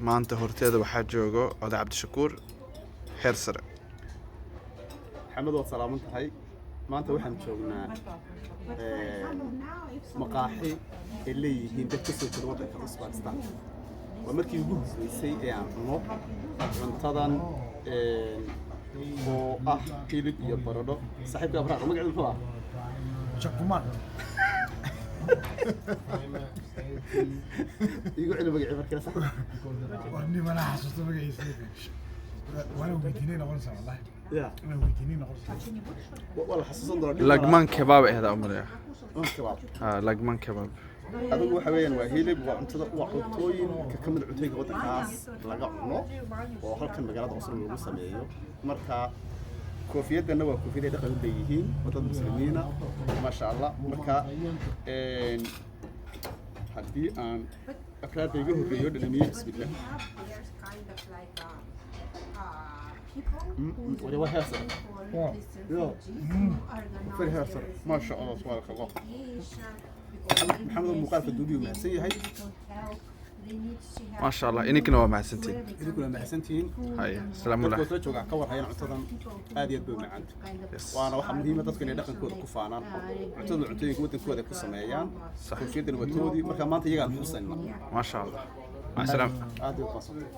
Maanta horteeda waxaa joogo Oday Cabdishakuur heer sare. Maxamed, waad salaaman tahay. Maanta waxaan joognaa maqaaxi ay leeyihiin dad ka soo jeeda waddanka Uzbekistan. Waa markii ugu horreysay ee aan cuno cuntadan oo ah hilib iyo baradho. Saaxiibka Abraar, magaceedu muxuu ah? Shakumaan. Igu celi magacii markale, sax. Warni mana xasuusto magaciisa. Waana weydiinay noqonaysaa, wallahi. Ya. Inaan weydiinay noqonaysaa. Waa la xasuusan doonaa. Lagman kebab ahda umaleya. Lagman kebab. Ha, lagman kebab. Adigu waxa weeyaan waa hilib, waa cuntada, waa cuntooyinka ka mid ah cuntooyinka waddankaas laga cuno oo halkan magaalada Oslo lagu sameeyo. Marka koofiyadana waa koofiyad ay dhaqan u leeyihiin, waa dad muslimiina, maasha Allah. Marka haddii aan afraadda iga horreeyo dhadhamiyo, bismillah. Wali waa heer sare. Yeah. Very heer sare, maasha Allah, tabaaraka Allah. Maxamed oo muuqaalka duubiyu mahadsan yahay. Maasha Allah, ininkana waa mahadsantiin. Idinkuna mahadsantihiin. Haye, salaamu. Dadka soo jooga ka warhayaan cuntadan aad iyo aad bay u macaanta. Waana waxaa muhiima dadku inay dhaqankooda ku faanaan, cuntada cuntooyinka waddankooda ay ku sameeyaan. Sax. Koofiyaddan waa toodii. Marka maanta iyagaan xusayna. Maasha Allah, maca salaama. Aad bay u mahadsantahay.